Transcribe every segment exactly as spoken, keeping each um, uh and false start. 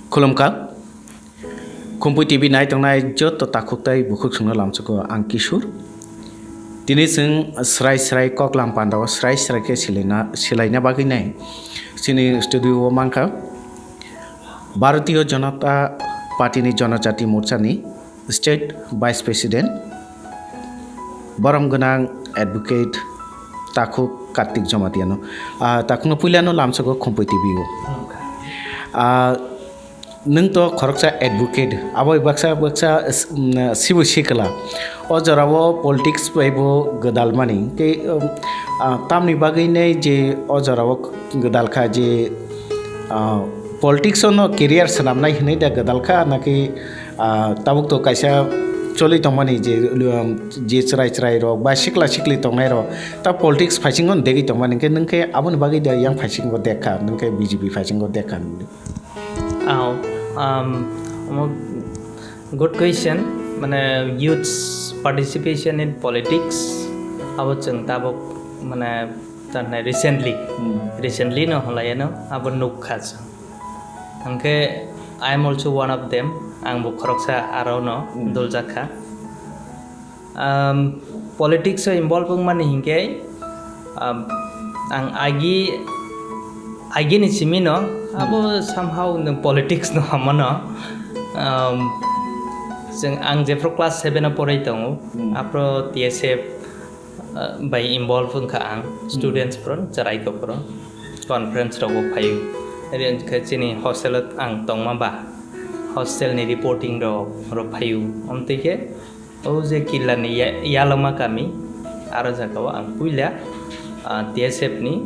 Khulumkha. Khumpui T V naitongnai joto takhuk tei bukhuk songno lamsoko ang Kishur. Tini chwng srai srai koklam pandao srai srai khe silaina, silaina bagwi nai chini studio o mankha Bharatiya Janata Party ni Janajati Morcha ni State Vice President, borom gwnang Advocate Takhuk Kartik Jomatiano. Ah, takhukno puilano lamsoko Khumpui T V o. Ah, nwng to khoroksa advocate, abo baksa, baksa s-, mm, sibo sikla. O jorao politics bai bo gwdalmani. Tei, um, ah, tamni bagwi nei je o jorao gwdal kha je, ah, politics o no career swnamnai hinwi da gwdal kha, naki, ah, tabuk to kaisa choli tongmani je, um, je chwrai chwrai rok ba sikla sikli tongnai rok ta politics phaisingo degwi tongmani, hwnkhe nwng khe aboni bagwi da yang phaisingo dekha, nwng khe B J P phaisingo dekha. Oh, um, omo good question. Mane, youths participation in politics, abo chwng tabuk, mane, tanai recently, Hmm. recently no hwnlaiano abo nukha chwng. Hwnkhe, I am also one of them. Ang bo khoroksa aro no Hmm. duljak kha. Um, politics o involve wngmani hinkhe, um, ang agi, agi ni simi no abo Hmm. somehow nwng politics no hamano. Um, chwng, ang jephru class seven o porai tongo, Hmm. aphro T S F, uh, bai involve wngkha ang. Hmm. Students phuru chwrai kok phuru conference rogo phaio. Ere wngkha chini hostel o ang tongma ba hostel ni reporting rok ro phaio. Omtwi khe O je Killa ni ya-, Yalama kami, aro jaga o ang puila, ah, T S F ni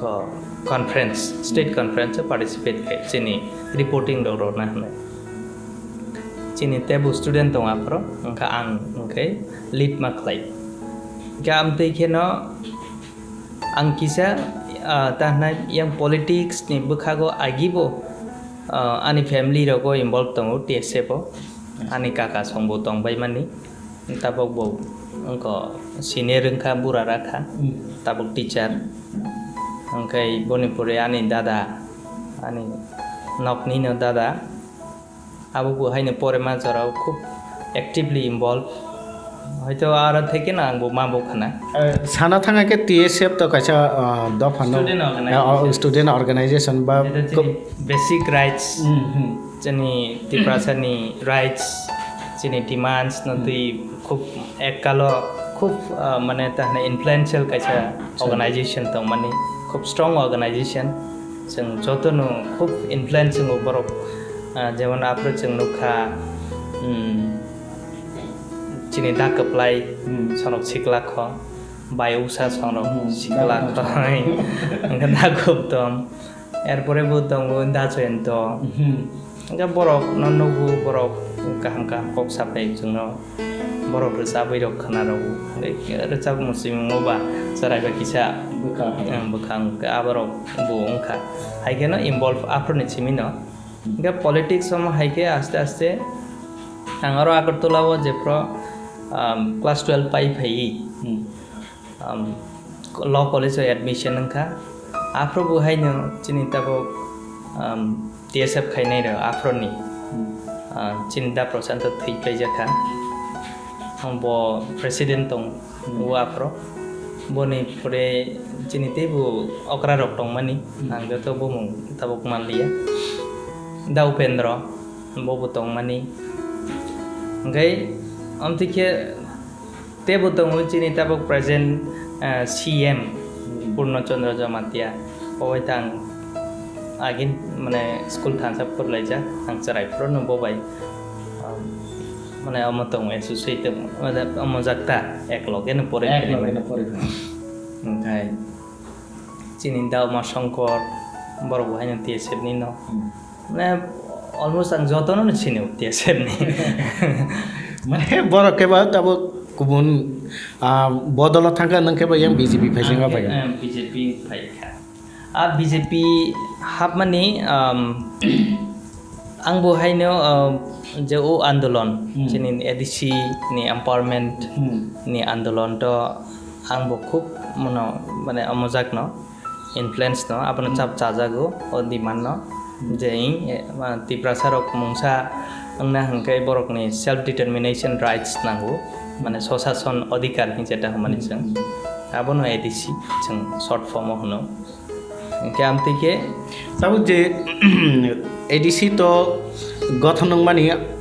ko conference, state conference o participate khai chini reporting rok rwna hinwi. Chini teibo student tongo aphuru, wngkha ang wngkhe lead ma khlai. Hwnkhe amtwi kheno ang kisa, ah, ta hwnai yang politics ni bwkhago agibo, ah, ani family rogo involve tongo T S F o. Ani kaka songbo tong bai mani. Tabok bo wngkha senior wngkha, bura rakha. Hmm. Tabok teacher. Hwnkhe boni pore ani dada, ani nokni no dada. Abo bo haino pore ma jorao khub actively involve. Hoito aro theke no ang bo ma bo khana. Eh, sana thangkha khe T S F to kaisa, ah, dopha no, Student organization. Eh, oh, student organization ba Jeto ko- chini basic rights. Hmm, hmm. Chini Tiprasa ni rights, chini demands no Hmm. twi khub ekkalo khub, ah, mane ta hwnai influential kaisa Chwng. Organization tongmani, khub strong organization. Chwng jotono khub influence wngo borok, ah, jemon aphuru chwng nukha, hmm, chini da kwplai Hmm. sonrok sikla kho, bai usa sonrok Hmm, sikla da kho, kwplai. Hwnkhe da kwplai. Erpore bo tongo Da Jayanta. Mhm. Hwnkhe borok no nugo, borok kaham kaham kok sapai chwngno. Borok rwchabwi rok khwna rwo. Hwnkhe rwchapmung swimung o ba chwrai bai kisa Bwkha hai. Ang bwkha hwnkhe aborok bo wngkha. Hai kheno involve aphuru ni simi no. Hwnkhe politics omo hai khe aste aste ang aro Agartala o jephru, um, class twelve pai phaiwi. Hmm. um, law college o admission wngkha. Aphuru bo haino chini tabuk, um, T S F khainai rok aphuru ni, Hmm. uh, chini da Prashanto thwi paijakha. Bo president tong Hmm. o aphuru. Boni pore chini teibo okra rok tongmani. Hmm. Ang joto bumung tabuk manliya. Da Upendra, bobo tongmani. Hwnkhe, amtwi khe Teibo tongo chini tabuk present, ah, C M Hmm. Purno Chandra Jamatia. Bo bai tang agin mane school thansa phurlaijak, ang chwrai phuru no bo bai, ah, mane omo tongo associate, mane omo jakta ek loge no pore Ek phai loge mane. No pore phai. Hwnkhe chini da Uma Shankar, borok bo haino T S F ni no. Hmm. Mane, almost ang jotono no sini T S F ni. Mane, borok khe ba tabuk kubun, ah, bodolo thangkha, nwng khe ba yang B J P phaising Ang khe, bai. Em, B J P phaikha. A B J P hapmani, um, ang bo haino, um, je o andolon, Hmm. chini A D C ni empowerment Hmm. ni andolon to ang bo khub mano, mane, omojak no. Influence no, abono Hmm. chap chajago, o demand no. Je, eh, ma, Tiprasa rok mungsa wngna hwnkhe borokni self determination rights nango, mane sosason adhikar hinwi jeta hwnmani chwng. Abono A D C chwng short form o hwno. Hwnkhe amtwi khe tabuk je A D C to gothon wngmani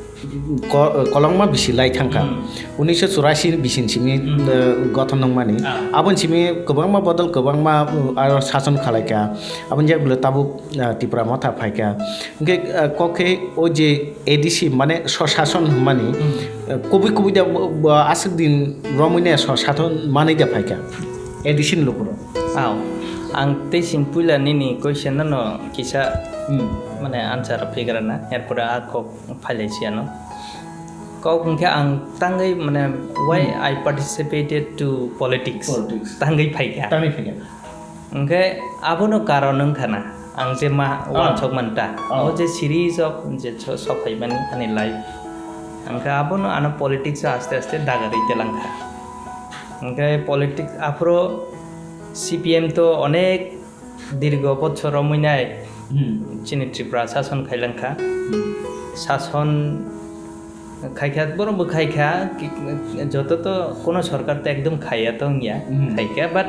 ko-, kolokma bisi lai thangkha. Hmm. Unisho churasi ni bisin simi, Hmm. eh, gothon wngmani. Ah. Aboni simi kwbangma bodol, kwbangma, uh, aro sason khalaikha. Aboni jagolo tabuk, ah, Tipra Motha phaikha. Hwnkhe, ah, kok khe o je A D C mane sosason hwnmani, Hmm. eh, kubui kubui da bo, bo aswk din romwi ne sosason manwi da phaikha A D C ni lukurok. Ao, ang tei sing puila nini question no kisa Hmm. mane answer phigra na, erpore a kok phailai si ano. Kok hwnkhe ang tangwi mane why Hmm. I participated to politics? Politics. Tangwi phaikha. Tangwi phaikha. Hwnkhe abono karon wngkha na, ang je ma Ah. wansok manta. Ah. O je series of je so-, sokphaimani ani life. Hwnkhe abono ano politics o aste aste dagarwi telangkha. Hwnkhe politics aphuru C P M to onek dirgo bochor romwi nai Hmm. chini Tripura sason khailangkha. Hmm. Sason khaikha, borok bo khaikha, ki-, joto to kono sorkar to ekdom khaiya to wngya, Hmm. khaikha, but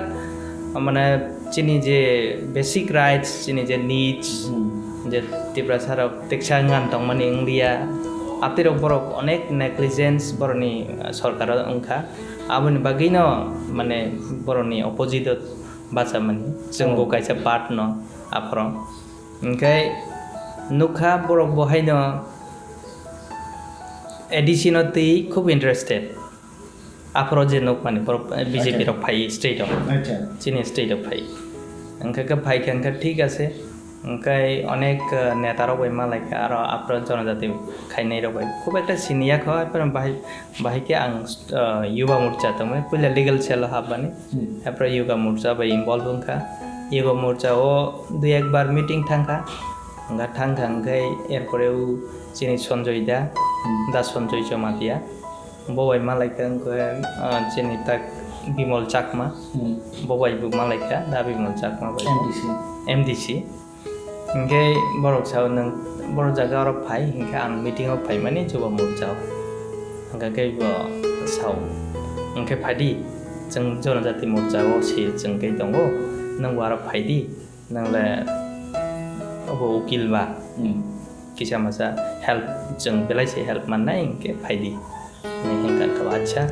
mane chini je basic rights, chini je needs, Hmm. je Tiprasa rok teksa ngan tongmani wngya, atirok borok onek negligence borokni, ah, sorkar o wngkha, aboni bagwino mane borokni opposite o bachamani, chwng bo Oh. kaisa part no aphoro. Hwnkhe nukha borok bo haino A D C no twi khub interested. Aphoro je nukmani borok, eh, B J P Acha. rok phai state o. Acha. Chini state o phai. Hwnkhe khe phai khe hwnkhe thik ase. Hwnkhe onek, eh, neta rok bai malaikha aro aphoro jonojati khainai rok bai. Khub ekta siniya kho, aphoro bahai Bahai khe ang, ah, Yuva Morcha tongmani, puila Legal Cell o hapmani. Hmm. Hapra Yuva Morcha bai involve wngkha. Yuva Morcha o dui ekbar meeting thangkha. Wngkha thangkha hwnkhe erpore o chini Sanjoy da, Hmm. da Sanjoy Jamatia. Bo bai malaikha wngkha, ah, chini tak Bimol Chakma. Hmm. Bo bai bo malaikha, da Bimol Chakma bai. M D C. M D C. Hwnkhe borok sao, "Nwng borok jaga oro phai," hwnkhe ang meeting o phaimani Yuva Morcha o. Hwnkhe khe bo sao, "Hwnkhe phaidi, chwng Jonojati Morcha o se chwng tei tongo, nwng bo aro phaidi, nwng le obo ukil ba, Hmm. kisa masa help, chwng belai se help mannai, hwnkhe phaidi." Hinwi hwnkha khe, acha,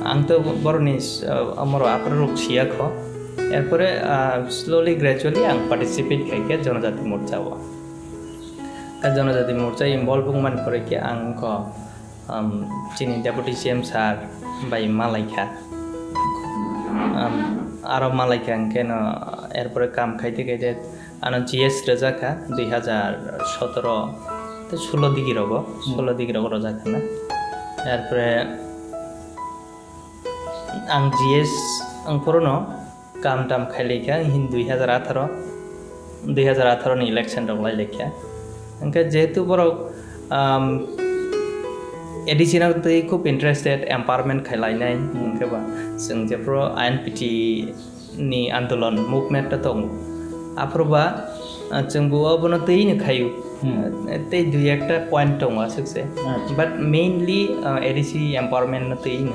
ang to borokni, ah, omoro aphuru rok siya kho. Erpore, ah, slowly, gradually ang participate khai khe Jonojati Morcha o. Khe Jonojati Morcha involve wngmani pore khe ang kho, um, chini Deputy C M sir bai malaikha. Um, aro malaikha hwnkhe no, erpore kam khaite khaite Ano G S rwjakha dui hazar sotoro tei sulo digi rogo, Hmm. sulo digi rogo rwjakha na. Erpore ang G S ang porono kam tam khailaikha, hin dui hazar atharo, dui hazar atharo ni election rok lailaikha. Hwnkhe jehetu borok, um, A D C no twi khub interested, empowerment khailainai, Hmm. hwnkhe ba chwng jephuru I N P T ni andolon movement ta tongo. Aphuru ba, ah, chwng bo obono twi no khaio. Hmm. Ah, tei dui ekta point tongo aswk se. Acha. But mainly, ah, A D C empowerment no twi no.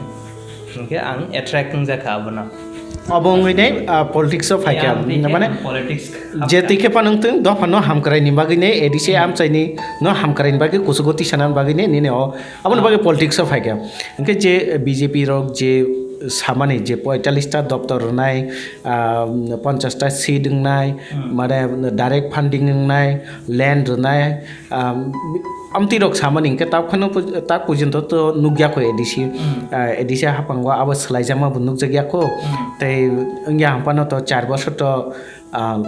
Hwnkhe ang attract wngjakha abono. Obo wngwi nai, ah, politics o phaikha. Yang twi khe mane ang politics je twi khe panung twi dopha no hamkrai ni bagwi nai, A D C Hmm. amchai ni no hamkrai ni bagwi kuchugo tisa nani bagwi nai nini o Aboni bagwi politics o phaikha. Hwnkhe je B J P rok je samani je poitallis ta doptor rwnai, ah, ponchas ta seat wngnai, Hmm. mane direct funding wngnai, land rwnai, ah, amtwi rok samani hwnkhe tak phano pu-, tak porjonto to nukya kho A D C, Hmm. ah, A D C haphango abo swlaijakma bo nukjakya kho. Hmm. Tei wngya hwnphano to char bosor to ah,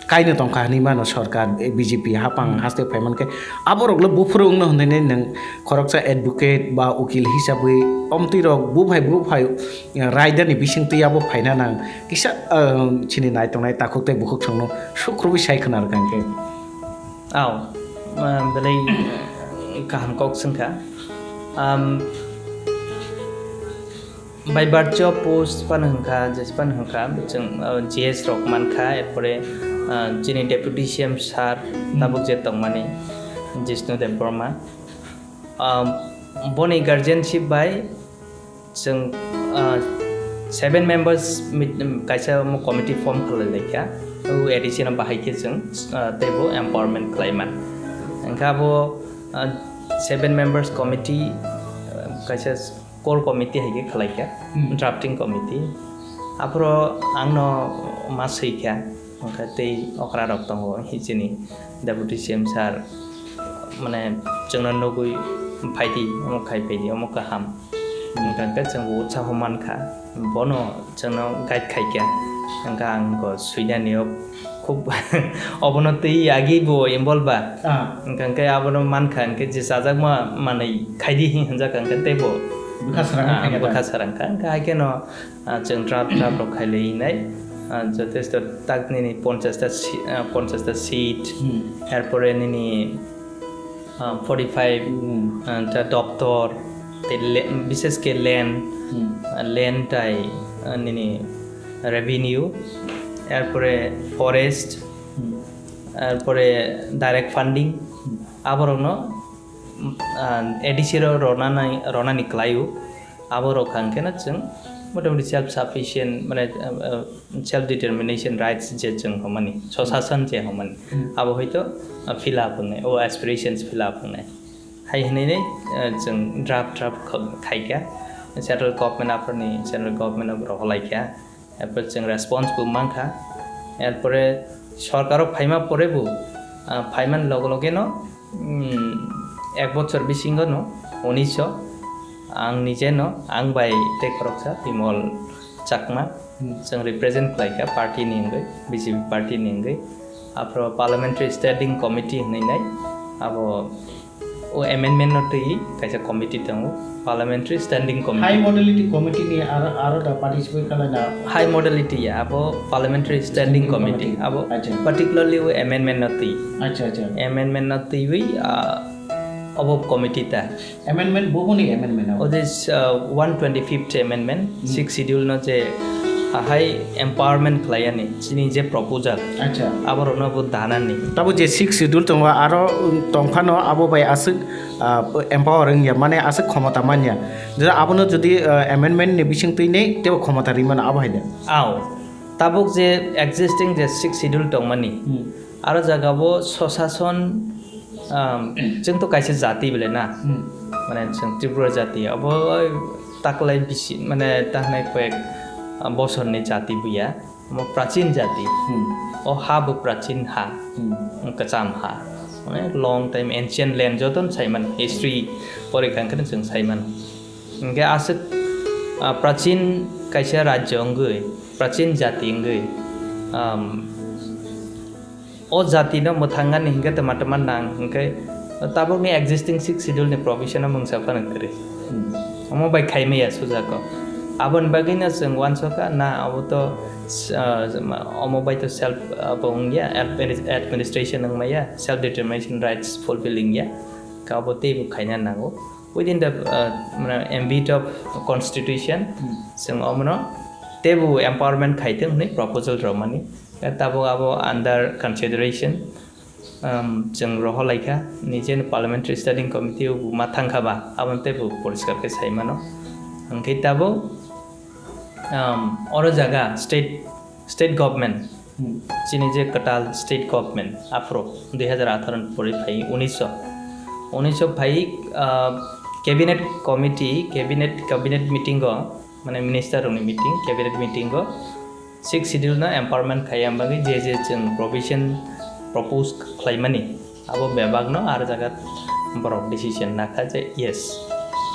kaino tongkha hinwi mano sorkar, eh, B J P hapang Hmm. haste phaimankhe aborokle buphuru wngno hinwi nwng khoroksa advocate ba ukil hisabwi omtwirok buphai buphai, eh, raidani bisingtwi abo phaina nang kisa, ah, chini naitongnai takhuk tei bukhuk songno sukrubwi sai khna rwkha hinkhe. Ao, ah, belai, eh, kaham kok swngkha. Am, By virtue of post phano hwnkha, jesa phano hwnkha, chwng, uh, G S rok mankha, erpore, ah, chini Deputy C M sir, tabuk je tongmani Jishnu Debbarma. Ah, boni guardianship bai chwng, ah, seven members mit-, kaisa omo committee form khlai laikha. O A D C no bahai khe chwng, ah, teibo empowerment khlai man. Hwnkhe abo, ah, seven members committee, ah, kaisa core committee hai khe khlai kha, drafting committee. Aphuru ang no ma swi kha, hwnkhe tei okra rok tongo, hi chini Deputy C M sir, mane chwngno nugwi, "Phaidi, omo khai phaidi, omo kaham." Hwnkhe chwng bo utsaho man kha, bono chwngno guide khai kha, hwnkhe ang bo swinani o khub obono twi agi bo involve ba. Ah. Hwnkhe abono man kha, hwnkhe je chajakma manwi khaidi hinjak kha, hwnkhe teibo, bwkha srang ah, khai kha. Bwkha srang kha, hwnkhe hai kheno, ah, chwng draft, draft rok khai lai nai, ah, jotesto tak nini ponchash ta si-, ah, ponchash ta seat, hmm, erpore nini, ah, forty five, hmm, ah, ta doctor, tei le-, bishes khe land, hmm, ah, land tai, ah, nini revenue, erpore forest, hmm, erpore direct funding, hmm, aborokno, ah, A D C ro ronani, ronani kwlaio. Aborok hwnkhe no chwng motamoti self sufficient, mane, ah, ah, self determination rights je chwng hwnmani, swshasan je hwnmani, hmm, abo hoito, ah, fill up wngnai, o aspirations fill up wngnai. Hai hwnwi, ah, chwng draft, draft kho-, khaikha. Central government, aphuruni central government no rohorlaikha. Erpore chwng response bo mankha. Erpore sorkaro phaima pore bo, ah, phaimani loge loge no, mm, ek bochor bisingo no unisho ang nije no, ang bai tei khoroksa Bimol Chakma, hmm, chwng represent khlaikha party ni wngwi, B J P party ni wngwi. Aphuru Parliamentary Standing Committee hwnwi nai, abo o amendment no twi kaisa committee tongo, Parliamentary Standing Committee. High Modality Committee ni aro, aro da participate khlaina? High Modality ya, abo Parliamentary Standing Committee. Committee. Abo acha, particularly o amendment no twi. Acha, acha. Amendment no twiwi, ah, obo committee ta. Amendment, bubuni amendment abo? O je, ah, one twenty-fifth amendment, hmm, Sixth Schedule no je ahai empowerment khlaiyani, chini je proposal, acha, aborokno bo danani. Tabo je Sixth Schedule tongo, aro, um, tongphano abo bai aswk, ah, empower wngya, mane aswk khomota manya. Jora abono jodi, ah, amendment ni bisingtwi nei, tebo khomota rimano abo hai de? Ao, tabuk je existing je Sixth Schedule tongmani, hmm, aro jaga bo swshason, um, chwng to kaisa jati bole na? Hmm. Mane chwng Tripura jati, abo taklai bisi, mane tahnai koyek, ah, bosorni jati buya. Omo prachin jati. Hmm. O ha bo prachin ha. Hmm. Kwcham ha. Mane long time ancient land joto no saimano. History pore kha hwnkhe chwng saimano. Hwnkhe aswk, ah, prachin kaisa rajyo wngwi, prachin jati wngwi, um, o jati no mwthangani hwnkhe twma twma nang hwnkhe tabukni existing Sixth Schedule ni provision o mungsa phano kwrwi. Hmm. Omo bai khaimaya sujako. Aboni bagwino chwng uansukha na abo to, ah, omo bai to self, ah, bo wngya, adminis-, administration wngmaya, self determination rights fulfill wngya. Kabo teibo khaina nango. Within the, uh, mane, ambit of constitution, hmm, chwng omono teibo empowerment khaithwng hwnwi proposal rwmani. Tabuk abo under consideration, um, chwng rohorlaikha, nijeni Parliamentary Standing Committee o bo ma thangkha ba, aboni teibo poriskar khe saimano. Hwnkhe tabuk, um, oro jaga state, state government, hmm, chini je kwtal state government aphuru dui hazar atharo ni pore phai unisho, unisho phai, ah, cabinet committee, cabinet, cabinet meeting o, mane minister rokni meeting, cabinet meeting o Sixth Schedule no empowerment khaiya bagwi je je chwng provision propose khlaimani, abo bebakno aro jaga borok decision nakha je yes,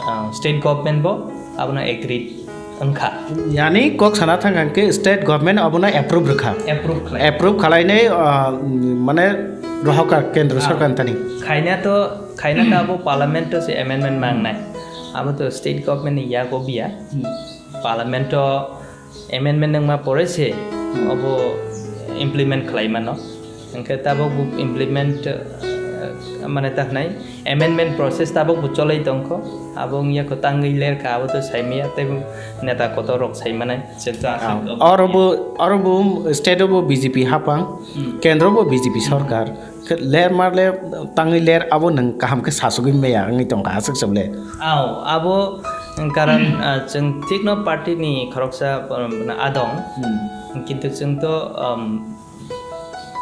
ah, state government bo abono agree wngkha. Yani kok sana thang hwnkhe state government abono approve rwkha. Approve khlai. Approve khalainai, ah, mane rohorkha kendro, ah, sorkar thani. Khaina to, khaina to abo parliament to se amendment mangnai. Abo to state government ni yago biya. Hmm. Parliament to amendment wngma pore se, hmm, obo implement khlai mano. Hwnkhe tabuk bo implement, eh, Mane ta hwnai amendment process tabuk bo cholai tongkho. Abo wngya kho tangwi lerkha, abo to saimaya, tei neta kotor rok saimanai. Chwng to aswk Ah, oro bo, oro bo state o bo B J P hapang, Hmm. kendro bo B J P sorkar. Khe ler mar le tangwi ler abo nwng kaham khe sasugwi maya wngwi tongkha aswk se le. Ao, abo karon, ah, chwng thikno party ni khoroksa, um, adong. Hmm. Kintu chwng to, um,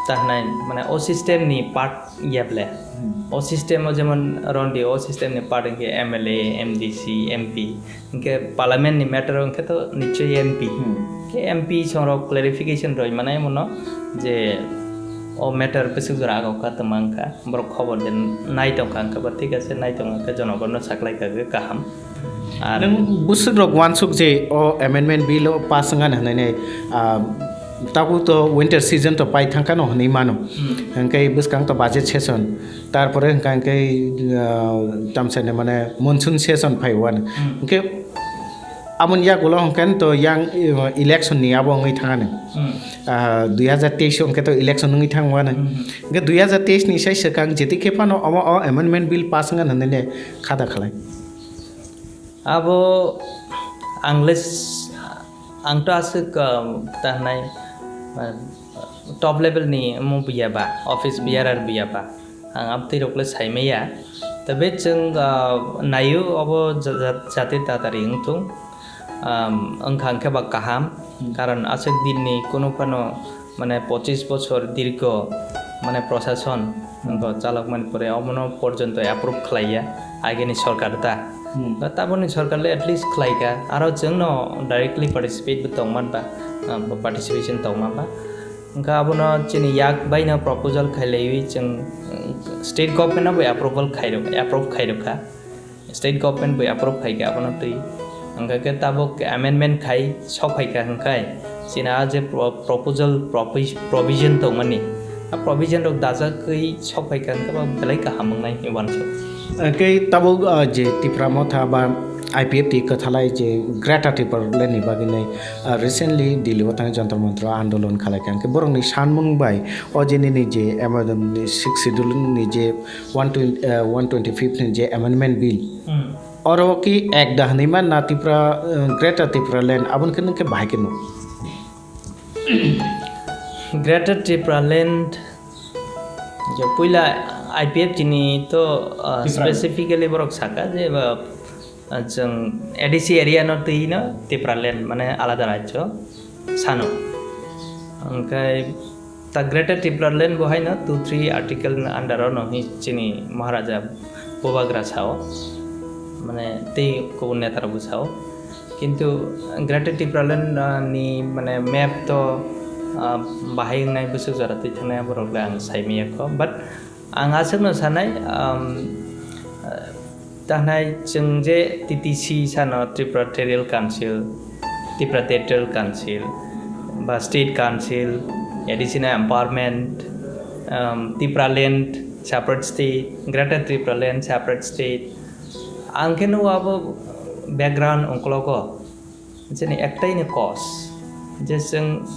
ta hwnai, mane, o system ni part ya ble. Hmm. O system o jemon Rondi, o system ni part hwnkhe M L A, M D C, M P. Hwnkhe parliament ni matter o hwnkhe to nichoi M P. Hmm. Hwnkhe M P songrok clarification roi manai mono je o matter bwswk jora agok kha twma wngkha. Borok khobor de nai tongkha hwnkhe ba thik ase, nai tongkha hwnkhe jonogonno saklai kha hwnkhe kaham. Ar nwng bwswk rok uansuk je o amendment bill o pass wngani hwnwi nai, ah, tabuk to winter season to pai thangkha no hwnwi mano. Hmm. Hwnkhe bwskang to budget session, tarpore hwnkha hwnkhe, ah, tamsani mane monsoon session phai uani. Hmm. Hwnkhe aboni yagulo hwnkhe to yang, eh, election ni abo wngwi thangani. Hmm. Ah, dui hazar teis o hwnkhe to election wngwi thang uani. Hmm. Hwnkhe dui hazar teis ni sai swkang jeti khe phano omo o amendment bill pass wngani hwnwi ne khada khalai. Abo ang le s-, ang to aswk, um, ta hwnai, uh, top level ni omo buya ba, office bearer buya ba. Ang amtwi rok le saimaya. Tei be chwng, uh, naio obo ja-, ja-, jati tatari wngthung, um, wngkha hwnkhe ba kaham. Hmm. Karon aswk din ni kunu phano mane pochis bochor dirgo mane prosason, hmm, wngkha chalok mani pore omono porjonto approve khlaiya ageni sorkar ta. Hmm. Ba taboni sorkar le at least khlaikha, aro chwngno directly participate bo tongman ba, ah, bo participation tongma ba. Wngkha abono chini yak baino proposal khailaiwi chwng, mm, state government no bo approval khairok, approve khairokha. State government bai approve khai kha abono twi. Hwnkha khe tabuk amendment khai sok phai kha hwnkhe chini a je pro-, proposal provi-, provision tongmani, a provision rok dajagwi sok phai kha hwnkhe bo belai kaham wngnai hinwi uansuk. Hwnkhe tabuk, ah, je Tipra Motha ba I P F T kwthalai je Greater Tipraland ni bagwi nai, ah, recently Delhi o thangwi Jantar Mantar o andolon khalai kha. Hwnkhe borokni sanmung bai o je nini je, em, sixth schedule ni je one twenty, eh, one twenty-fifth ni je amendment bill, hmm, oro ki ek da hwnwi man na Tripura, eh, Greater Tripura Land, aboni khe nwng khe bahai khe nuk? Greater Tripura Land je puila I P F T ni to, uh, Tripura. Specifically borok saka je, uh, uh, chwng A D C area no twi no Tripura Land mane alada rajyo sano. Hwnkhe ta Greater Tripura Land bo haino two three article ni under o no hi chini Maharaja Bubagra sao, mane tei kubun neta rok bo sao. Kintu Greater Tripura Land, ah, ni mane map to, ah, bahai wngnai bwswk jora twi thangnai aborok le ang sai manya kho. But ang aswkno sanai, um, ah, tahnai chwng je T T C sano Tripura Territorial Council, Tripura Territorial Council, ba State Council, additional empowerment, um, Tripura Land, separate state, Greater Tripura Land, separate state, Ang khe nugo abo background ungkologo, chini ektaini cause, je chwng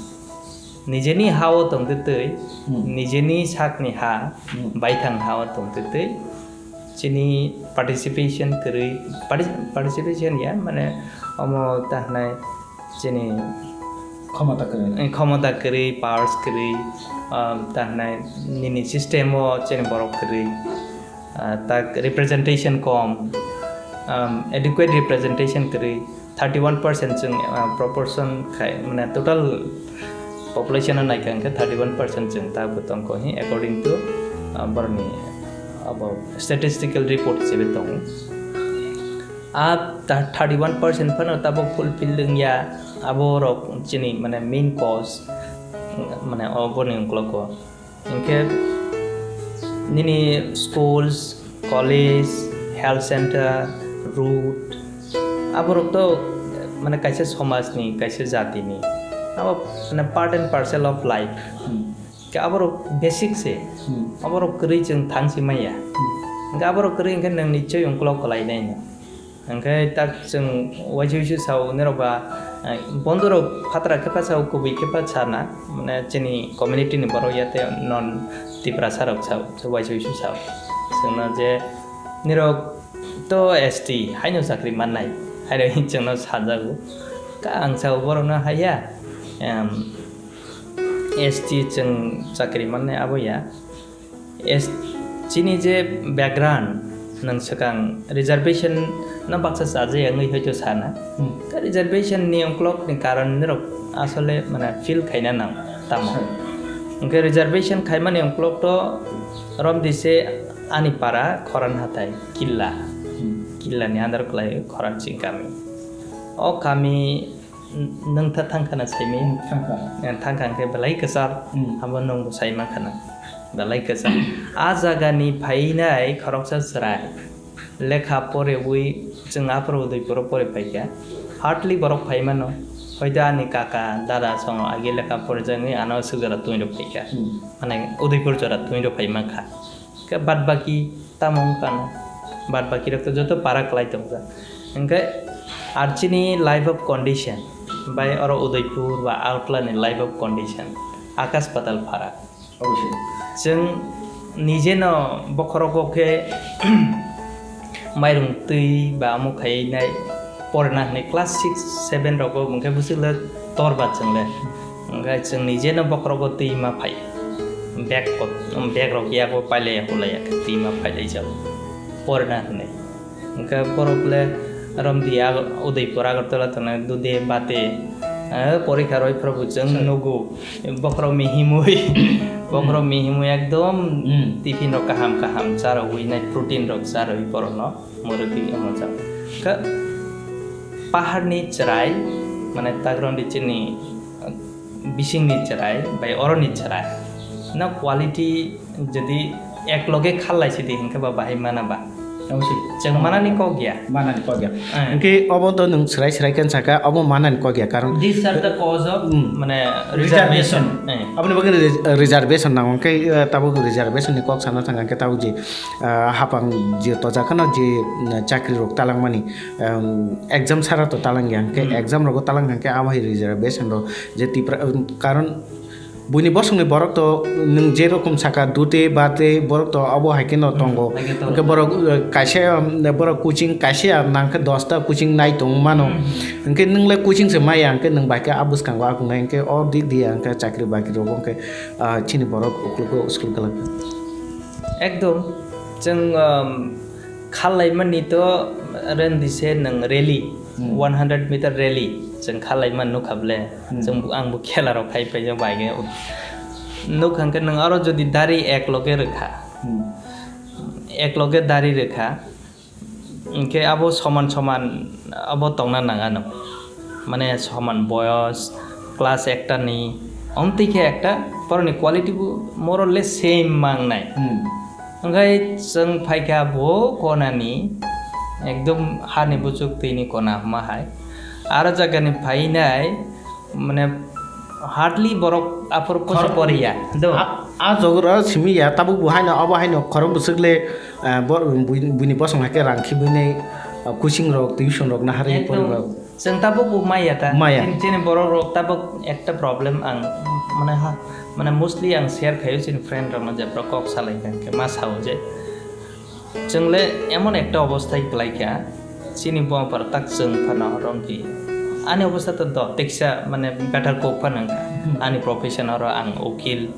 nijeni ha-o tongtwi twi, Hmm. nijeni sakni ha, Hmm. baithang ha-o tongtwi twi, chini participation kwrwi, partic-, participation ya, mane, omo ta hwnai, chini khomota kwrwi. Eh, khomota kwrwi, powers kwrwi, um, ta hwnai nini system o chini borok kwrwi, ah, ta representation kom, um, adequate representation kwrwi, thirty one percent chwng, ah, proportion khai, mane total population o naikha hwnkhe thirty one percent chwng ta bo tongkho hi according to, ah, borokni abo statistical report hisabe tongo. A ta-, thirty one percent phano tabok fulfill wngya, abo rok chini mane main cause, mane oboni ungkologo. Hinkhe nini schools, college, health center, road, aborok to mane kaisa somajni, kaisa jatini, abo mane part and parcel of life. Hmm. Khe aborok basic se, Hmm. aborok kwrwi chwng thang si manya. Hmm. Hinkhe aborok kwrwi hinkhe nwng nichoi ungkolog kwlainai no. Hinkhe tak chwng uaisa uisu sao, norok ba, eh, bondorok phatra khe pha sao, kubui khe pha sana, mane chini community ni borok ya tei non Tiprasa rok sao, uaisa uisu sao. Chwngno je nirok to S T haino chakri mannai, haino chwngno sajago. Ka ang sao borokno haya, em, S T chwng chakri mannai abo ya. Es-, chini je background, nwng swkang reservation no baksa chajak wngwi hoito sana. Hmm. Ka reservation ni uklok ni karon nirok asole mane feel khaina nang tamo. Sir. Hwnkhe reservation khaimani uklok to romdi se ani para Khoran hatai Killa. Hmm. Killa ni under kwlai Khoran chini kami. O kami N-, nwng tha thangkhana saimwi? Thangkha. Eh, thangkha hwnkhe belai kwchar. Hmm. Abo nwngbo sai mankhana. Belai kwchar. A jagani phainai khoroksa chwrai lekha porewi chwng aphuru Udaipuro pore phaikha. Hardly borok phai mano. Hoito ani kaka, dada songo agi lekha porijaknwi ano aswk jora twino phaikha. Hmm. Mane Udaipur jora twino phai mankha. Khe bad baki tamo wngkha no? Bad baki rok to joto para kwlai tongjak. Hwnkhe ar chini life of condition bai oro Udaipur ba Agartala ni life of condition akash patal pharak. Obviously. Chwng nije no bokhorogo khe mairung twi ba omo khaiwi nai porna hwnwi class six, seven rogo hwnkhe bwswk le tor ba chwng le. Hwnkhe chwng nije no bokhorogo twi ma phai. Bag kot-, bag rok yago pailaiya hulaiya khe twi ma phailaijak. Porna hwnwi. Hwnkhe borok le romdi Ag-, Udaipur Agartala tongnai dude bate, eh, porikha roi phuru bo chwng nugo. Bokhorok mihimwi, bokhorok mihimwi ekdom Hmm. tiffin rok kaham kaham charwgwi nai protein rok charwgwi borokno. Morotwi omo jang. Kha paharni chwrai, mane tagroni chini, uh, bisingni chwrai bai oroni chwrai. No quality jodi ek loge khallai sidi hinkhe ba bahai mana ba? Obviously. Chwng manani kok ya. Manani kok ya. Eh. Hinkhe obo to nwng chwrai chwrai khe saka, obo manani kok ya, karon These are the cause of, Hmm. mane, Reservation. reservation. Eh. Aboni bagwi res-, reservation nango, hinkhe, uh, tabuk reservation ni kok sana thang hinkhe tabuk je ah, hapang je tojakhano je, mm, chakri rok talangmani, em, exam sara to talangya, hwnkhe Hmm. exam rogo talangya, hwnkhe abo hai reservation rok je Tipra, em, karon buini bosongni borok to nwng je rokom saka dute bate borok to abo hai kheno Hmm, tongo. Hai khe tongo. Hwnkhe borok, eh, kaisa, em, borok coaching kaisa ya nangkhe dosta coaching nai tong mano. Hmm. Hwnkhe nwng le coaching se maya, hwnkhe nwng bai khe a bwskango akungnai, hwnkhe o dik diya, hwnkhe chakri bakri rogo, hwnkhe, ah, chini borok uklogo school kwlak. Ekdom, chwng, um, khallaimani to rendi se nwng rally, Hmm. one hundred meter rally, chwng khallaimani nukha ble, Hmm. chwng bo, ang bo khela rok khai paijak bai khe. Nukha hwnkhe nwng aro jodi dari ek loge rwkha, Hmm. ek loge dari rwkha, Hinkhe abo soman soman abo tongna nang ano. Mane soman boyos, class ekta ni, omtwi khe ekta borokni quality bo more or less same mangnai. Hmm. Hwnkhe chwng phaikha bo konani, ekdom hani buchuk twi ni kona hwnma hai. Aro jagani phainai, Mane hardly borok aphuru posa Khorok- poriya. Do. A, a jogoro simi ya, tabuk bo haino, abo haino khorok bwswk le, ah, bor-, bui-, buini bosong hai khe rang khibini, ah, coaching rok, tuition rok naharwi Ekdom. Poriba. Chwng tabuk bo maya ta. Maya. Chini, chini borok rok tabuk ekta problem ang, mane ha, mane mostly ang share khaio chini friend rok no je borok kok salai kha, khe ma sao je. Chwng le emon ekta obosthai kwlai kha, chini buma para tak chwng phano romdi. Ani obostha to do, teksa mane better kok phano wngkha. Hmm. Ani profession oro ang ukil,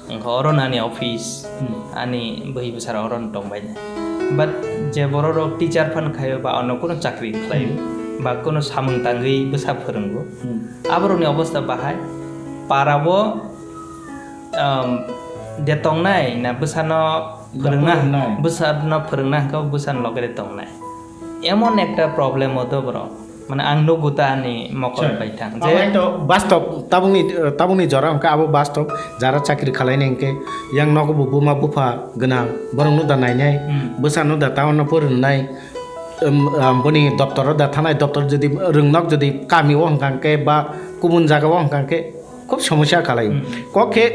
wngkha oro no ani office, Hmm. ani bwhi bwsarok oro no tongbai nai. But je borok rok teacher phano khaio ba ono kuno chakri khlaio, Hmm. ba kuno samung tangwi bwsa phwrwngo, Hmm. aborokni obostha bahai para o, um, de tongnai na bwsano Phwrwngna, Phwrwngnai. Bwsano phwrwngna hwnkhe bwsani loge de tongnai. Emon ekta problem o do borok. Mane ang nugo ta ani mokol Sir, bai thang. Abo Je hai to bastob, tabukni, tabukni jora hwnkhe abo bastob, jara chakri khalaini hwnkhe yang nogo bo buma bupha gwnang, borokno da nainai, Hmm. bwsano da town o phwrwngnai, um, um, boni doptoro da thanai, doptor jodi rwngnok jodi kami o hwnkha hwnkhe ba kubun jaga o hwnkha hwnkhe khub somosya khalai. Hmm. Kok khe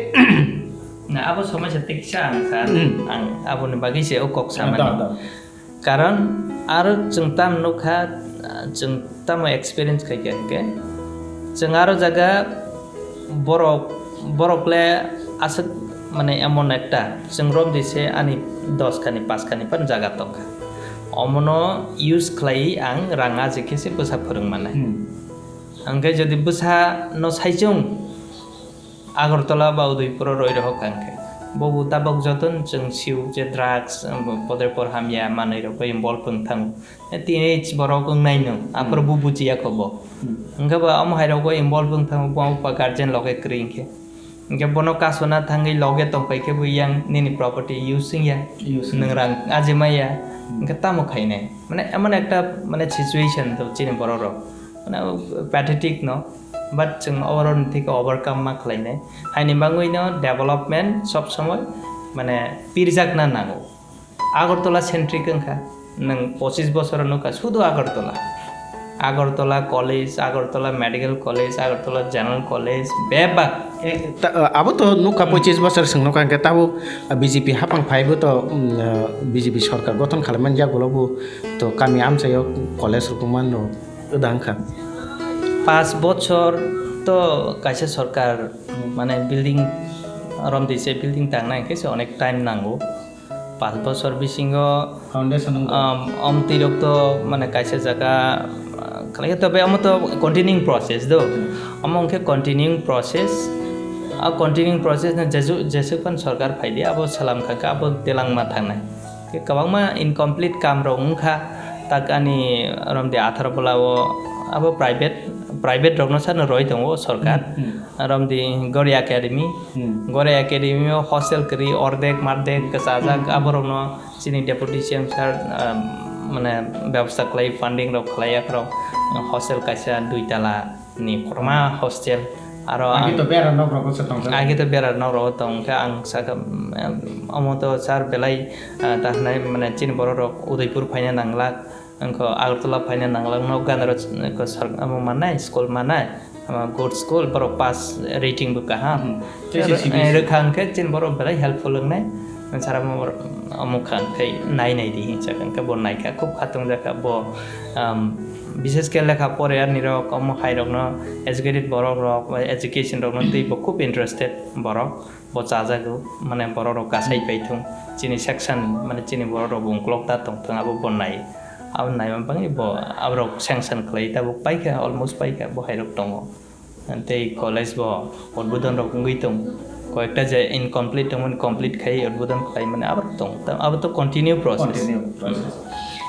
Na, abo somosya teksa ang sa, Hmm. ang aboni bagwi se o kok Ah, samani. Da, da. Karon aro chwng tam nukha, chwng tamo experience khai kha hwnkhe, chwng aro jaga borok, borok le aswk Mane emon ekta, chwng romdi se ani dos kani, paanch kani pan jaga tongkha. Omono use khlaiwi ang rang aji khe se bwsa phwrwng manai. Hmm. Hwnkhe jodi bwsa no saichung Agartala ba Udaipur o roi rohor kha hwnkhe, bobo tabok joto no chwng sio je drugs, um, podre por hamya manwi rok bai involve wng thango. Teenage borok wngnai no, aphuru Hmm. bo bujiya kho bo. Hmm. Hwnkhe ba omo hai rogo involve wng thango, bo pa guardian loge kwrwi hwnkhe. Hwnkhe bono kasona thangwi loge tongpai khe bo yang nini property use wngya. Use Nwng wngya. Rang ajimaya. Hmm. Hwnkhe tamo khainai? Mane emon ekta mane situation to chini borok rok. Mane pathetic no. But chwng oboroni theke overcome ma khlainai. Haini bagwi no development sob somoi mane pirjakna nango. Agartala centric wngkha. Nwng pochis bosor nukha sudu Agartala. Agartala College, Agartala Medical College, Agartala General College, bebak. Eh, ta-, abo to nukha Hmm. pochis bosor swng nukha hwnkhe tabuk, ah, B J P hapang phaibo to, mm, ah, B J P sorkar gothon khlaimani yagulo bo to kami amchaio college rok mano wngkha. Paanch bochor to kaisa sorkar, mane building romdi se building tangnai hwnkhe se onek time nango. Paanch bochor bisingo, Foundation wngkha. Um, omtwi rok to mane kaisa jaga, uh, khlai khe, tobe omo to continuing process do. Hmm. Omo hwnkhe continuing process. A continuing process no jesu-, jesuk phan sorkar phaidi abo salam kha khe abo telangma thangnai. Khe kwbangma incomplete kam rok wngkha, tak ani romdi athar bola o abo private, private rok no sano roi tongo sorkar. Hmm, hmm. Romdi Gori Academy, Hmm. Gori Academy o hostel kwrwi ordek mardek kwchajak, Hmm. aborokno chini deputy C M sir, um, mane, bebosta khlai, funding rok khlai, akhorok hostel kaisa dui tala ni kotorma hostel, aro Agi ang to bera nok rogo se tongkha. Agi to bera nok rogo tongkha, ang sakha, um, omo to sir belai, uh, ta hwnai, mane, chini borok rok Udaipur phaina nanglak. Wngkha Agartala phaina nanglak, nok gana rok, wngkha sar-, amo mannai, school mannai, ama good school, borok pass rating bo kaham. Hmm. Tei se Aro, C B S E. Eh, rwkha hwnkhe chini borok belai helpful wngnai. Sara mo-, omo kha hwnkhe nai nai di hinsa hwnkhe bo naikha, khub khatung jakha bo, um, bishes khe lekha pore ani rok, omo hai rokno educated borok rok, education rokno twi bo khub interested borok. Bo chajago, mane borok rok kasai pai thung, chini section, mane chini borok rok bo ungkulok ta tong thung, abo bo nai, abo naima bagwi bo aborok sanction khlai tabuk paikha, almost paikha, bo hai rok tongo. Tei college bo udbodon rok wngwi tong, koyekta je incomplete tongmani complete khai udbodon khlai mani aborok tong, ta-, abo to continue process. Continue process.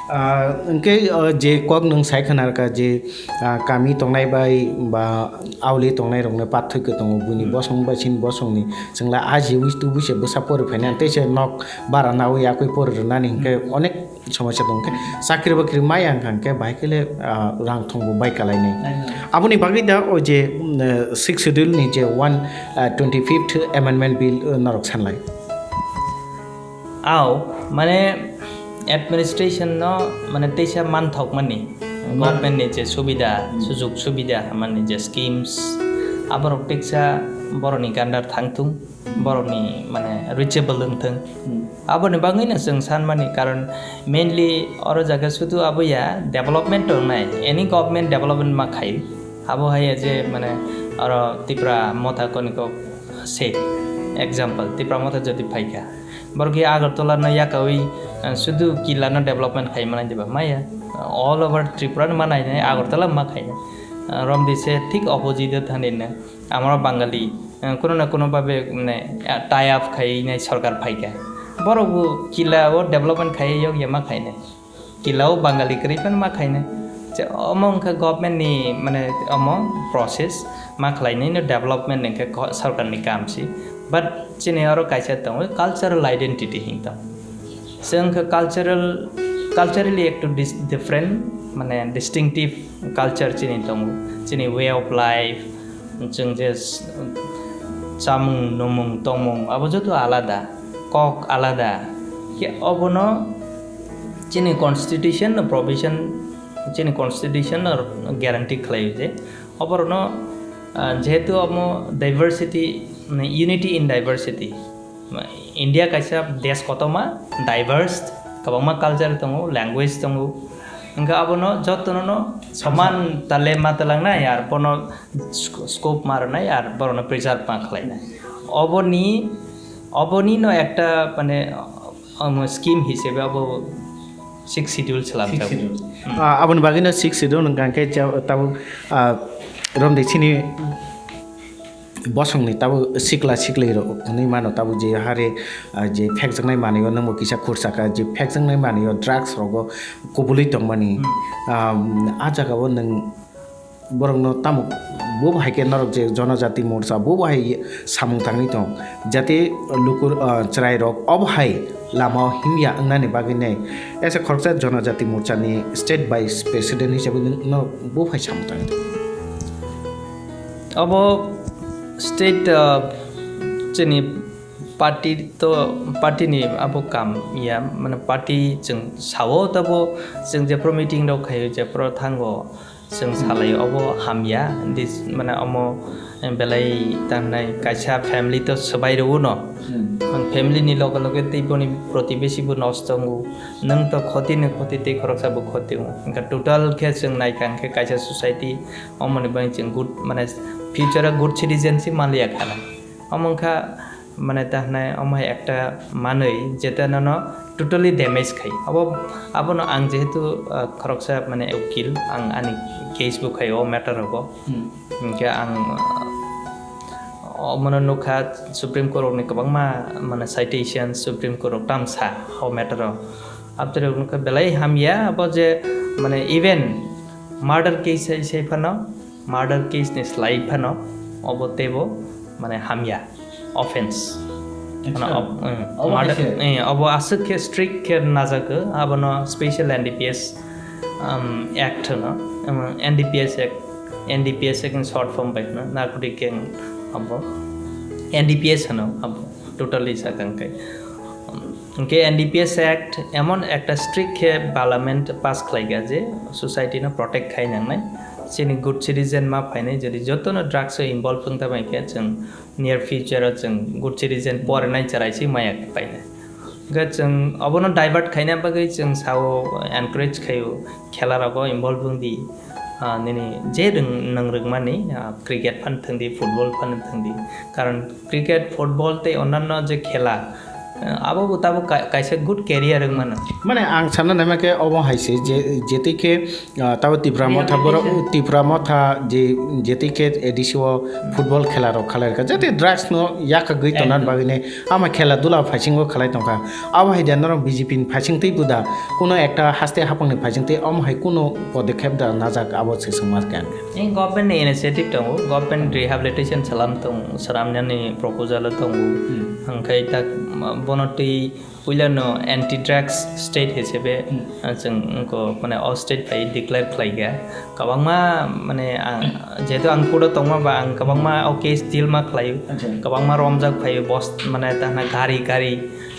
Ah, hwnkhe, ah, je kok nwng sai khna rwkha je, ah, kami tongnai bai ba auli tongnai rokno pathoi khe tongo, buini Hmm. bosong bai chini bosongni chwngla ajiwi tubui se bwsa pori phainani tei se nok bara nawi yakwi pori rwnani hwnkhe Hmm. onek somosya tong khe chakri bakri maya wngkha hwnkhe bahai khe le, ah, rang thongbo bai kalainai. Aino. Aboni bagwi da o je, mm, eh, Sixth Schedule ni je one, ah, twenty-fifth Amendment Bill, eh, norok sanlai. Au, mane administration no mane teisa manthok mani, Man- government ni je subida, Hmm. sujug subida mani je schemes, aborok teisa borok ni gandar thangthung, borok ni mane reachable wngthung. Hmm. Aboni bagwi no chwng san mani, karon mainly oro jaga sudu abo ya development tongnai, any government development ma khai, abo hai ya je mane oro Tipra Motha koniko se example, Tipra Motha jodi phaikha, Borok khe Agartala no yakaui, eh, sudu killa no development khai manai diba? Maya. All over Tripura no manai nai, Agartala ma khai nai. Eh, romdi se thik opposite o thani na. Amaro Bangali, eh, kuno na kuno babe, mane, eh, tie up khai nai sorkar phaikha. Borok bo killa o development khai yok ya ma khai nai. Kila o Bangali kwrwi phano ma khainai. Je omo wngkha government ni, mane, omo process ma khlainai no development wngkha ko-, sarkar ni kam si. But chini oro kaisa tongo cultural identity hinwi tongo. Chwng khe cultural, culturally ekto dis-, different, mane, distinctive culture chini tongo. Chini way of life, chwng je s-, chamung, numung, tongmung, abo joto alada, kok alada. Khe obono chini constitution no provision, chini constitution no guarantee khlaio je oborokno, ah, jehetu omo diversity, unity in diversity. India kaisa desh kotorma, diverse, kwbangma culture tongo, language tongo. Hwnkhe abono jotono no soman tale ma twlangnai, ar bono sc-, scope ma rwnai, ar borokno preserve ma khlainai. Oboni, Oboni no ekta mane, um, scheme hisebe abo sixth schedule selam Sixth jago. Schedule. Hmm. Ah, aboni bagwi no sixth schedule hwnkha khe ja-, tabuk, ah, romde chini bosongni tabuk sikla siklirok hwnwi mano tabuk je hare, ah, je phekjaknai manwi o nwngbo kisa khursa kha je phekjaknai manwi o drugs rogo kubulwi tongmani. Hmm. Ah, ah jagao nwng Borokno tamo bo hai khe norok je Jonojati Morcha bo hai samung tangwi tong, jate lukur, ah, chwrairok obo hai lama o himya wngnani bagwi nai. Ese khoroksa Jonojati Morcha ni state vice president hisabe norok bo hai samung tangwi tong. Obo state, ah, chini party to, party ni abo kam ya, mane party chwng sao tabo chwng jephru meeting rok khaio jephru thango. Chwng Hmm. salai obo hamya, this, mane omo, eh, belai tangnai kaisa family to swbai rwo no. Hmm. Ang family ni loge loge tei boni protibesi bo nosto wngo. Nwng to khoti ni khoti tei khoroksa bo khoti wngo. Hwnkhe total khe chwng naikha hwnkhe kaisa society omoni bagwi chwng good, mane future o good citizen se manliya khana. Omo wngkha mane ta hwnai omo hai ekta manwi jeta nono totally damage khai. Abo, abono ang jehetu, ah, khoroksa mane ukil, ang ani case bo khai o matter rogo. Hmm. Hwnkhe ang, ah, omono nukha Supreme Court rokni kwbangma mane citation, Supreme Court rok tamsa o matter o. Aboni rok nukha belai hamya abo je mane even murder case sai, sai phano, murder case ni slai phano obo teibo mane hamya offense. Mane Acha. Ob-, eh, Obo murder, hai se? Eh, obo aswk khe strict khe najagw, abono special N D P S, um, act hwno, um, N D P S act, N D P S act ni short form bai hwno, narcotic gang obo N D P S hwno obo totally sakang kai. Hwnkhe N D P S Act emon ekta strict khe parliament pass khlaikha je society no protect khai nangnai. Chini good citizen ma phainai, jodi jotono drugs o involve wng ta bai khe chwng near future o chwng good citizen porinai chwrai se maya khe painai. Hwnkhe chwng obono divert khaina bagwi chwng sao encourage khaio khela rogo involve wng di. Ah, nini je rwng-, nwng rwngmani, ah, cricket phan thwng di, football phan thwng di. Karon cricket, football tei onanno je khela, ah, abo bo tabuk ka-, kaisa good career wng mano. Mane ang sana naima khe obo hai se je, je twi khe, ah, tabo Tipra Motha borok, Rehabilitation. Tipra Motha je, je twi khe A D C o football khela rok khalai rwkha. Jate drugs no yakagwi tonani Ekdom. Bagwi ne ama khela dula phaisingo khalai tongkha. Abo hai da norok B J P ni phaising twi buda kuno ekta haste hapang ni phaising twi omo hai kuno podokhep da najak abo se swngma khe ang. Ni government ni initiative tongo, government rehabilitation salam tong, salamnani proposal tongo. Hmm. Hwnkhe tak, bono twi puila no anti drugs state hisebe, Hmm. ah, chwng ko mane o state phai declare khlai kha. Kwbangma mane, ah, jehetu ang court o tongma ba ang kwbangma o case deal ma khlai. Acha. Kwbangma romjak phai bos mane ta hwnna gari gari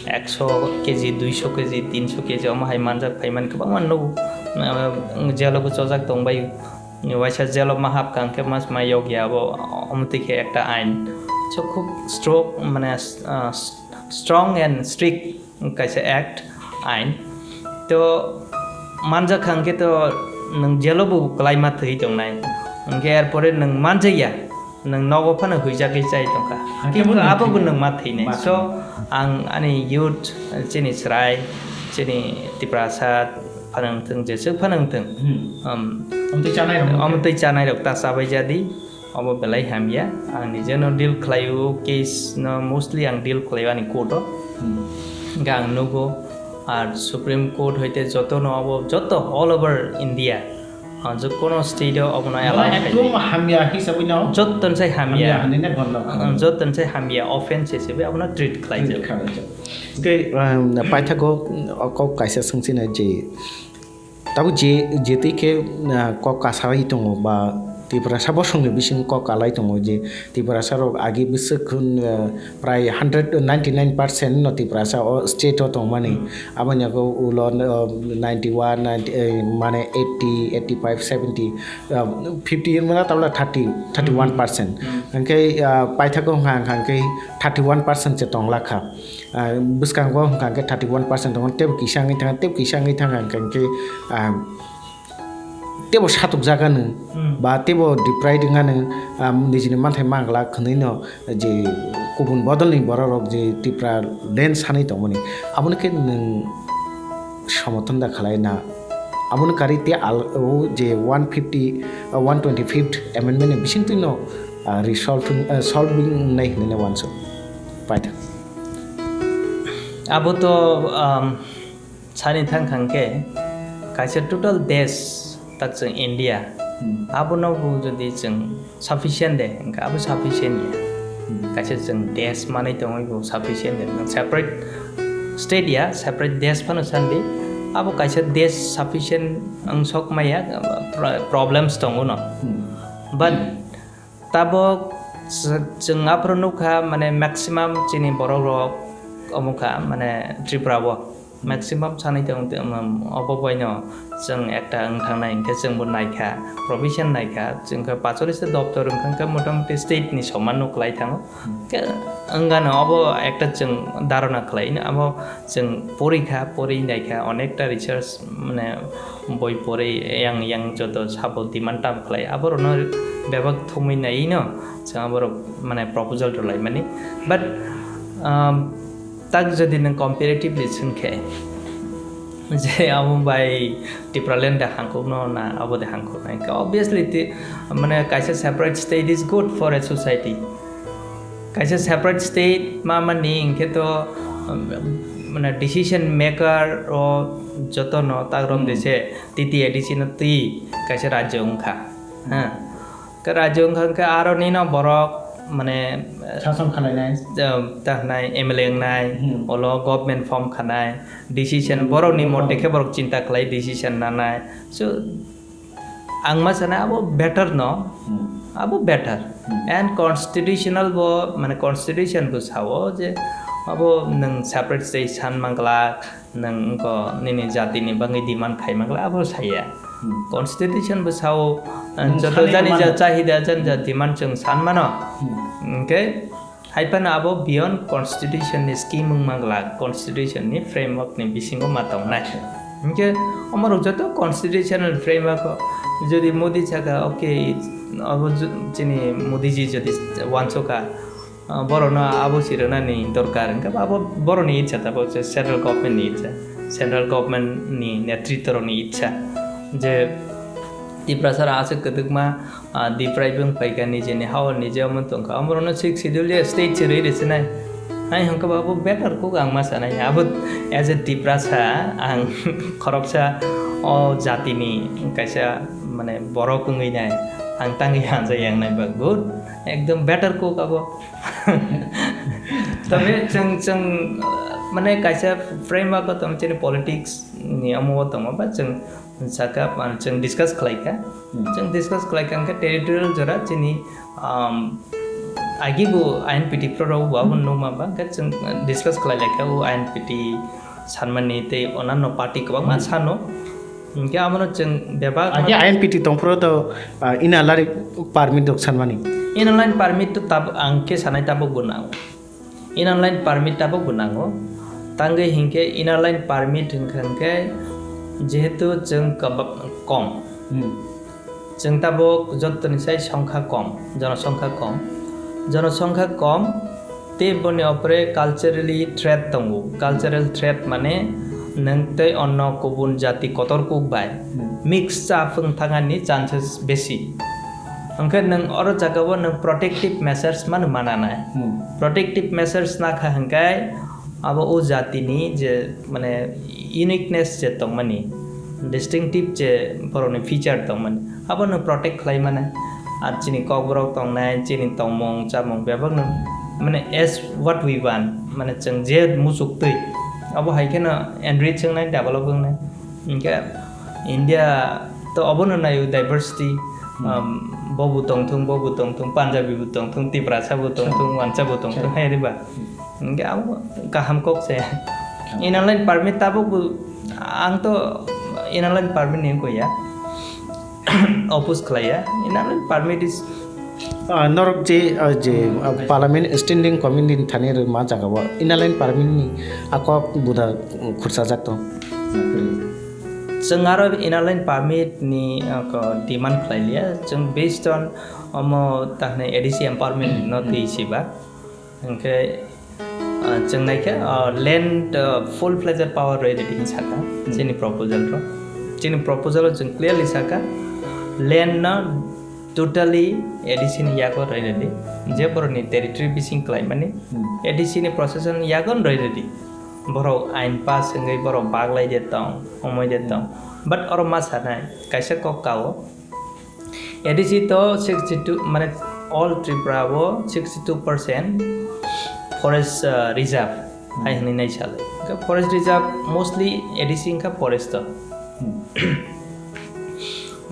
ekso K G, duiso K G, tinso K G omo hai manjak phai mani kwbangma nugo, ah, jail o bo chojak tong bai. Waisa jail o ma hap kang khe mas ma yok ya abo, omo twi khe ekta ain. So khub strong mane, ah, strong and strict kaisa act, ain. To manjak kha hwnkhe to nwng jail o bo kwlai ma thwi tongnai. Hwnkhe er pore nwng manjakya, nwng nogo phano huijagwi chai tongkha. Hakhe Kintu bo abo bo nwng nwng ma thwinai. Ma So, thwinai. Ang ani youth, chini chwrai, chini Tiprasa phano wngthwng, jeswk phano wngthwng. Hmm. Um, Omo twi chanai rok. Omo twi chanai rok ta chabai jadi. Obo belai hamya, ang nijeno deal khlaio, case no mostly ang deal khlaio ani court o. Hmm. Hwnkhe ang nugo, ar Supreme Court hoite jotono obo, joto all over India, ah, je kono state o obono allow Mane khai ekdom di. Hamya hisabwi no? Jotton sai hamya. Hamya hinwi no gonna Ah, khlai. Jotton sai hamya offense hisabwi abono treat khlai Treat jago. Khlai jago. Hwnkhe, um, paithago, o kok kaisa swngchinai je, Tabuk je, je twi khe, ah, kok kasai tongo ba Tiprasa bosongni bisingo kok kalai tongo je Tiprasa rok agi bwswk, ah, prai hundred ninety nine percent no Tiprasa o state o tongmani. Hmm. Aboni yago ulo, ah, ninety one, ninety, eh, mane eighty, eighty five, seventy, ah, fifty hinmano tabla thirty, thirty one percent. Hmm. Hwnkhe, ah, paithago hwnkha hwnkha hwnkhe thirty one percent se tonglakha. Ah, bwskango hwnkha hwnkhe thirty one percent tongo, teibo kisa wngwi thangkha, teibo kisa wngwi thangkha hwnkha hwnkhe, ah, teibo satukjak anw, Hmm. ba teibo deprived wng anw, ah, nijini manthai manglak hwnwi no je kubun bodolni bororok je Tipraland sanwi tongmani, aboni khe nwng somorthon da khlai na? Aboni karwi tei al-, o je one fifty, uh, one twenty-fifth amendment ni bisingtwi no, uh, resolving, uh, solving wngnai hinwi no uansuk. Paithak. Abo to, um, sani thang thang khe kaisa total desh, tak chwng India, Hmm. abono bo jodi chwng sufficient de, hwnkhe abo sufficient ya. Hmm. Kaisa chwng desh manwi tongwi bo sufficient de. Nwng separate state ya, separate desh phano sandi, abo kaisa desh sufficient wng sok maya, pro-, problems tongo no. Hmm. But tabok ch-, chwng aphuru nukha, mane, maximum chini borok rok omo kha, mane, Tripura o. Maximum sanai tong, um, obo baino chwng ekta wng thangnai, hwnkhe chwngbo naikha, provision naikha, chwng khe pacholis ta doptor wngkha, hwnkhe motamoti state ni soman no kwlai thango. Hwnkhe wngano obo ekta chwng dharona khlai, abo chwng porikha, pori naikha, onekta research, mane, boi porwi yang yang joto sabo demand tam khlai, aborokno bebak thumwi naiwi no chwng aborok, mane, proposal rwlaimani. But, um, tak jodi nwng comparatively swngkhe, je abo bai Tipraland de hangkukno na abo de hangkuknai, obviously, ti-, mane, kaisa separate state is good for a society. Kaisa separate state ma mani hinkhe to, um, mane, decision maker o jotono tak rom Hmm. de se T T A D C no twi kaisa rajyo wngkha. Ha. Khe rajyo wngkha khe aro nino borok, mane, Sason khalainai. um, ta hnai M L A wngnai, Hmm. olo government form khanai, decision Hmm. borokni mote khe borok chinta khlai decision nanai. So, ang ma sanai abo better no, Hmm. abo better. Hmm. And constitutional bo, mane, constitution bo sao je abo nwng separate state san manglak, nwng wngkha nini jatini bagwi demand khai manglak, abo saya. Hmm. Constitution bo sao, eh, Nwng joto sanai jani mano. Ja chahida, jani ja demand chwng san mano. Hmm. Hwnkhe, hai phano abo beyond constitution ni scheme wng manglak, constitution ni framework ni bisingo ma tongnai. Acha. Hwnkhe, omorok joto constitutional framework o jodi Modi saka, okay, abo ju-, chini Modi ji jodi uansukha, ah, borokno abo si rwnani dorkar, hwnkhe abo borokni ichha, tabok je central government ni ichha, central government ni netritwrokni ichha je Tiprasa rok aswk kwdwkma, ah, deprive wng phaikha, nijeni hao nije omo tongkha, omorokno sixth schedule ya state se rwi rwsinai. Hai hwnkhe bo abo better kok ang ma sanai, abo as a Tiprasa ang khoroksa o jatini kaisa, mane, borok wngwi nai, ang tangwi hamjak yangnai ba good, ekdom better kok abo. Tobe chwng, chwng, mane, kaisa framework o tong chini politics ni omo o tongo ba chwng saka, ah, chwng discuss khlai kha. Hmm. Chwng discuss khlai kha hwnkhe territorial jora chini, um, agi bo I N P T pro rok bo abo nukma ba hwnkhe chwng discuss khlai lai kha o I N P T sanmani tei onano party kwbangma Hmm. sano. Hwnkhe abono chwng bebak Agi I N P T tongphuru to, ah, inner line permit rok sanmani. Inner line permit to tab-, ang khe sanai tabuk bo nango. Inner line permit tabuk bo nango. Tangwi hinkhe inner line permit hwnkha hinkhe jehetu chwng kaba-, kom. Hmm. Chwng tabuk jottoni sai songkha kom, jonosongkha kom. Jonosongkha kom, tei boni opore culturally threat tongo. Cultural threat mane nwng tei onno kubun jati kotor kuk bai Hmm. mix cha phwng thangani chances besi. Hwnkhe nwng oro jagao nwng protective measures mano mananai. Hmm. Protective measures nakha hwnkhe abo o jatini je, mane, uniqueness je tongmani, distinctive je borokni feature tongmani, abono protect khlai mano. Ar chini kokborok tongnai, chini tongmung chamung bebakno, mane, as what we want, mane, chwng je muchuk twi, abo hai kheno enrich wngnai, develop wngnai. Hwnkhe India to obono naio diversity, Hmm. um, bobo tongthung, bobo tongthung, Punjabi bo tongthung, Tiprasa bo tongthung, Wansa bo tongthung, Sure. hai riba. Hmm. Hwnkhe abo kaham kok se. Hmm. Inner line permit tabuk bo, ang to inner line permit ni wngkha ya. Oppose khlai ya. Inner line permit is Ah, norok je, ah, je, ah, Parliament Standing Committee ni thani rwma jaga o Inner Line Permit ni a kok buda, um, khursa jak tong. Chwng aro Inner Line Permit ni, ah, ko demand khlai liya. Chwng based on omo tahne A D C empowerment no twi siba. Hwnkhe, ah, chwng naikhe, ah, land, ah, full fledged power rwi rwdi hwn saka chini proposal rok. Chini proposal o chwng clearly saka, land no totally A D C ni yago rwi rwdi. Je borokni territory bising kwlaimani Hmm. A D C ni procession yago rwi rwdi. Borok ain pass wngwi borok baglai de tong, omoi de tong. But oro ma sanai, kaisa kok kao, A D C to sixty two, mane all Tripura o sixty two percent forest, uh, reserve hai hwnwi nai salai. Hwnkhe forest reserve mostly A D C wngkha forest o.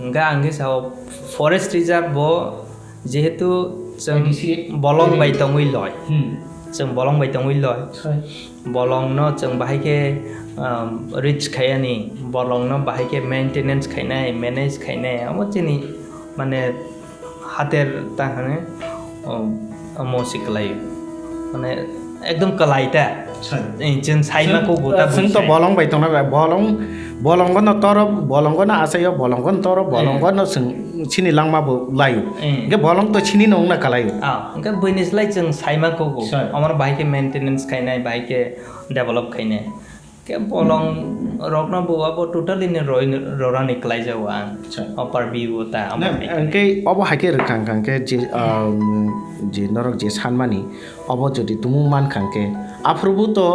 Hwnkhe ang khe sao forest reserve bo jehetu chwng A D C bolong bai tongwi loi. Hmm. Chwng bolong bai tongwi loi. Sai. Bolongno chwng bahai khe, um, reach khaiyani, bolongno bahai khe maintenance khainai, manage khainai, amo chini mane hater ta hwnwi, um, omo se kwlai. Mane ekdom kwlai ta. Sai. Eh, chwng saima Chwng, kugo ta uh, chwng to buisai. Bolong bai tongna bai, bolong, bolongo no toro, bolongo no asayo, bolongo no toro, Eh. Bolongo no chwng chini langma bo laio. Eh. Hwnkhe bolong to chini no wngna kwlaio. Ah, hwnkhe buini slai chwng saima kugo. Sai. Omo no bahai khe maintenance khainai, bahai khe develop khainai. Khe bolong rokno bo abo totally ni roi-, rorani kwlaijago ang. Acha. Upper view o ta amo Na, hai. Hwnkhe obo hai khe rwkha hwnkha hwnkhe je, um, je norok je sanmani, obo jodi tumung mankha hwnkhe, aphuru bo to,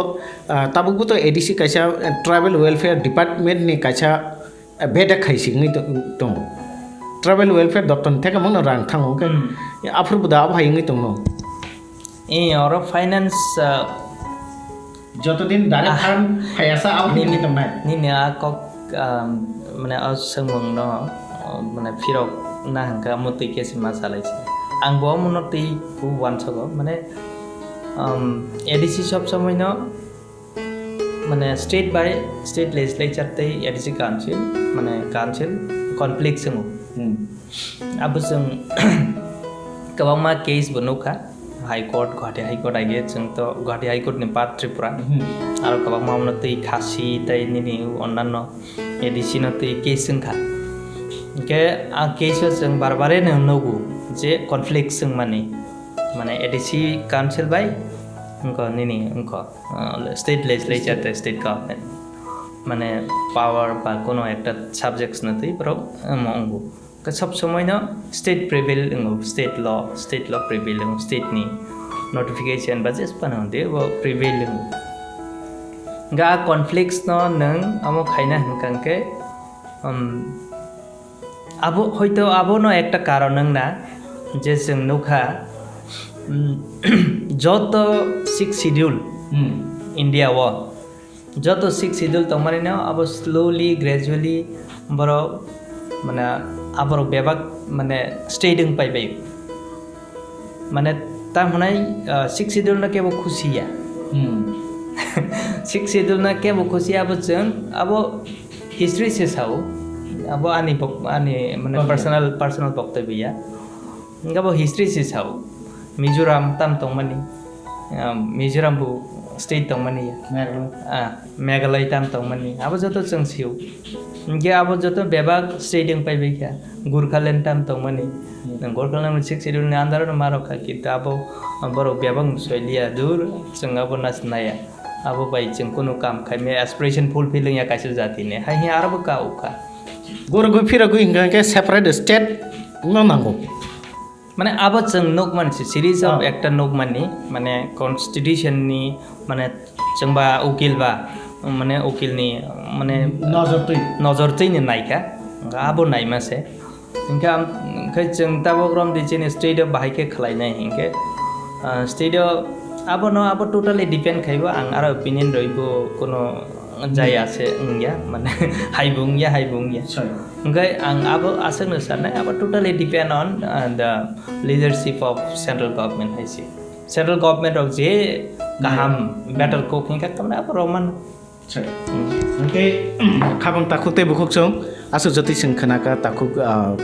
ah, tabuk bo to A D C kaisa, eh, tribal welfare department ni kaisa, eh, bedek khai singwi to-, tongo. Tribal welfare doptor ni theke mano rang thango hwnkhe, Hmm. aphuru bo da abo hai wngwi tongno. Eh, oro finance, ah, Joto din direct Ah. Farm phaiya sa abo Nini, hini tongnai. Nini a kok, um, mane a swngmung no, uh, mane phirok na hwnkha mutwi khe se ma salai se. Ang bo omo no twi ku uansogo, mane, um, A D C sob somoi no, mane state by state legislature tei A D C council, mane council conflict swngo. Hmm. Abo chwng kwbangma case bo nukha, High Court, Guwahati High Court, I guess, chwng to Guwahati High Court ni part Tripura. Hmm. Aro kwbangma omo twi Khasi tei nini onnanno A D C no twi case wngkha. Hwnkhe a case o chwng bar bare no nugo je conflict swngmani, mane A D C council bai wngkha nini wngkha, uh, state legislature tei state government, mane power ba kono ekta subjects no twi borok, um, wngo. Khe sob somoi no state prevail wngo, state law, state law prevail wngo, state ni notification ba jesphano hwndi bo prevail wngo. Hwnkhe a conflicts no nwng omo khaina hwnkha hwnkhe, um, abo hoito abono ekta karon wngna je chwng nukha, um, joto sixth schedule Hmm. India o Joto sixth schedule tongmani no abo slowly, gradually borok, mane, aborok bebak, mane, state wng pai bai. Mane, ta hwnai, ah, sixth schedule no kebo khusi ya. Hmm. Sixth schedule no kebo khusi ya, abo chwng, abo history se sao. Abo ani bok-, ani, mane, Okay. personal, personal boktobya. Hingke bo history se sao. Mizoram tam tongmani. Ah, Mizoram bo state tongmani ya. Meghalaya. Ah, Meghalaya tam tongmani. Abo joto chwng sio. Hingke abo joto bebak state wng pai bai kha. Gurkhaland tam tongmani. Hmm. Gurkhaland sixth schedule ni under no ma rok kha, kintu abo borok bebak no soi liya dur, chwng abo nas naya. Abo bai chwng kunu kam khai maya, aspiration fulfill wng ya kaisa jati ni. Hai hi aro bo ka ukha. Gurugwi phirogwi hingka hingke separate state no nango. Mane abo chwng nukmani se, series of Ah. ekta nukmani, mane constitution ni, mane chwngba ukil ba, mane ukil ni, mane Nojor twi. Nojor twi ni naikha, abo naima se. Hingke am, khe chwng tabok romdi chini state o bahai khe khlainai hingke, ah, state o abono abo totally depend khaibo, ang aro opinion roibo kono jaya se wngya, mane hai bo wngya, hai bo wngya. Sorry. Hingke ang abo aswkno sanai, abo totally depend on, uh, the leadership of central government hai se. Central government rok je kaham Hmm. better kok hingke tamni abo romano. Sorry. Hmm. Hingke khabang takhuk tei bukhuk chwng aswk jotwi chwng khnaka takhuk, uh,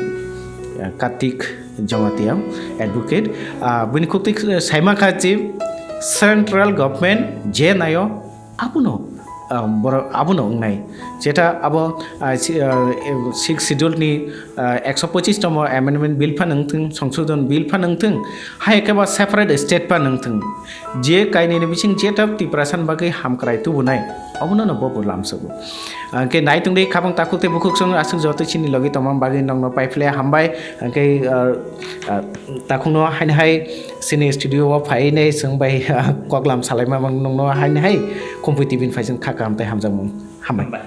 Kartik Jamatia advocate, uh, bini khuk twi saima kha je central government je nayo abono ah, borok abono wngnai. Jeta abo, ah, si-, ah, Sixth Schedule ni, ah, ekso pochis tomo amendment bill phano wngthwng, songsodhon bill phano wngthwng, hai khe ba separate state phano wngthwng. Je kainwini bising jeta Tiprasa ni bagwi hamkrai tubunai, obono no bo bo lamsogo. Hwnkhe naitung di khabang takhuk tei bukhuk song aswk joto chini logi tongma bagwi nokno paiphle hambai. Hwnkhe, ah, ah, takhukno haini hai chini studio o phai nai chwng bai, ah, koklam salaima mang nokno haini hai Khumpui T V ni phaising kha kaham tei hamjakmung hambai.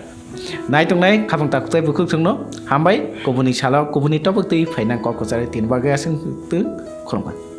Naitung nai khabang takhuk tei bukhuk songno hambai, kubuni salo kubuni topok twi phainang kok kwchari tin bagwi aswk twi khulumkha.